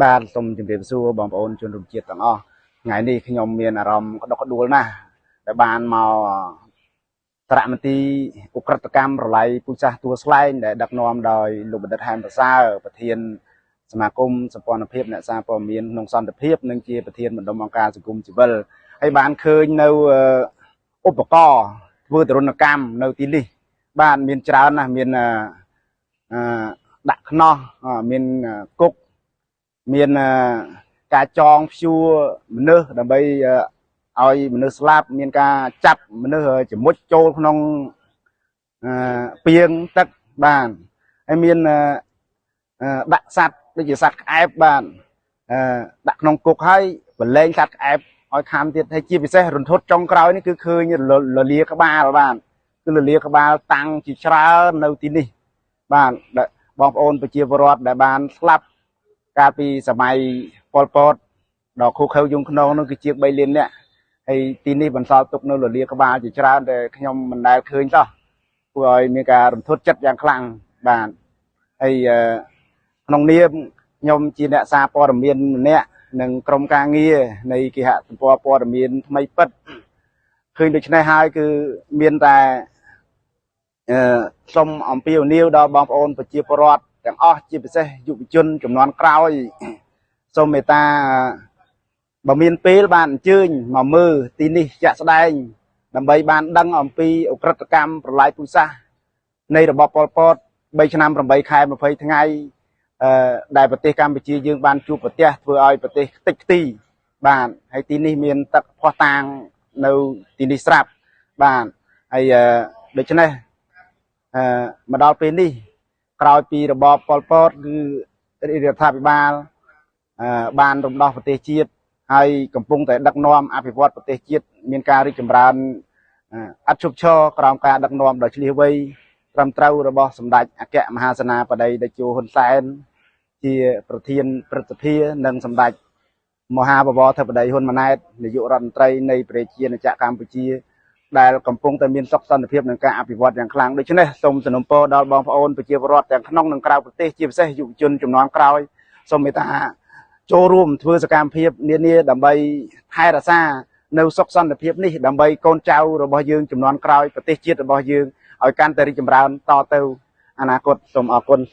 បាទសូមជម្រាបសួរបងប្អូនជនរួមជាតិទាំងអស់ថ្ងៃនេះខ្ញុំមានអារម្មណ៍ក្តុកក្តួលណាស់ដែលបានមកសារមន្ទីរឧក្រិដ្ឋកម្មប្រល័យពូជសាសន៍ទួលស្លែងដែលដឹកនាំដោយលោកបណ្ឌិតហែមប្រសើរប្រធានសមាគមសម្ព័ន្ធភាពអ្នកសារព័ត៌មានក្នុងសន្តិភាពនិងជាប្រធានបណ្ដុំអង្គការសង្គមស៊ីវិលហើយបានឃើញនៅឧបករណ៍ធ្វើទរណកម្មនៅទីនេះបាទមានច្រើនណាស់មានអឺដាក់ខ្នោះមានគុក មានការចងព្យួរមនុស្សដើម្បីឲ្យមនុស្សស្លាប់មានការចាប់មនុស្សច្មុចចូលក្នុងពាងទឹកបានហើយមានដាក់សត្វដូចជាសត្វក្អែបបានដាក់ក្នុងគុកហើយប្រឡែងសត្វក្អែបឲ្យខាំទៀតហើយជាពិសេសរន្ធត់ចុងក្រោយនេះគឺឃើញលលាក្បាលបាទគឺលលាក្បាលតាំងជាច្រើននៅទីនេះបាទបងប្អូនប្រជាពលរដ្ឋដែលបានស្លាប់ កាលពីសម័យប៉ុលពតដល់ខូខើយងខ្នងនោះគឺជាង3លាននាក់ហើយទីនេះបន្សល់ទុកនៅលលាក្បាលជាច្រើនដែលខ្ញុំមិនដែលឃើញសោះធ្វើឲ្យមានការរន្ធត់ចិត្តយ៉ាងខ្លាំងបាទហើយក្នុងនាមខ្ញុំជាអ្នកសារព័ត៌មានម្នាក់និងក្រុមការងារនៃគេហទំព័រព័ត៌មានថ្មីពិតឃើញដូច្នេះហើយគឺមានតែអឺសូមអំពាវនាវដល់បងប្អូនប្រជាពលរដ្ឋទាំងអស់ជាពិសេសយុវជនចំនួនក្រោយសូមមេត្តាបើមានពេលបានអញ្ជើញមកមើលទីនេះជាក់ស្ដែងដើម្បីបានដឹងអំពីឧក្រិដ្ឋកម្មប្រល័យពូជសាសន៍នៃរបបប៉ុលពត3ឆ្នាំ8ខែ20ថ្ងៃអឺដែលប្រទេសកម្ពុជាយើងបានជួបប្រទះធ្វើឲ្យប្រទេសខ្ទេចខ្ទីបាទហើយទីនេះមានទឹកភ័ស្តុតាងនៅទីនេះស្រាប់បាទហើយដូច្នេះអឺមកដល់ពេលនេះ ក្រោយពីរបបប៉ុលពតគឺរាជរដ្ឋាភិបាលបានរំដោះប្រទេសជាតិហើយកំពុងតែដឹកនាំអភិវឌ្ឍប្រទេសជាតិមានការរីកចម្រើនឥតឈប់ឈរក្រោមការដឹកនាំដ៏ឈ្លាសវៃត្រឹមត្រូវរបស់សម្ដេចអគ្គមហាសេនាបតីតេជោហ៊ុនសែនជាប្រធានព្រឹទ្ធសភានិងសម្ដេចមហាបវរធិបតីហ៊ុនម៉ាណែតនាយករដ្ឋមន្ត្រីនៃប្រជាណាចក្រកម្ពុជា ដែលកំពុងតែមានសុខសន្តិភាពនិងការអភិវឌ្ឍយ៉ាងខ្លាំងដូច្នេះសូមសំណូមពរដល់បងប្អូនប្រជាពលរដ្ឋទាំងក្នុងនិងក្រៅប្រទេសជាពិសេសយុវជនជំនាន់ក្រោយសូមមេត្តាចូលរួមធ្វើសកម្មភាពនានាដើម្បីថែរក្សានៅសុខសន្តិភាពនេះដើម្បីកូនចៅរបស់យើងជំនាន់ក្រោយប្រទេសជាតិរបស់យើងឲ្យកាន់តែរីកចម្រើនតទៅអនាគតសូមអរគុណ។